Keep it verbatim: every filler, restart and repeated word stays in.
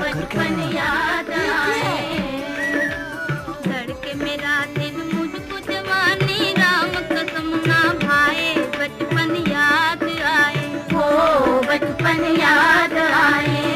बचपन याद आए, तड़के मेरा दिन मुझको जवानी, राम कसम ना भाए, बचपन याद आए, हो बचपन याद आए।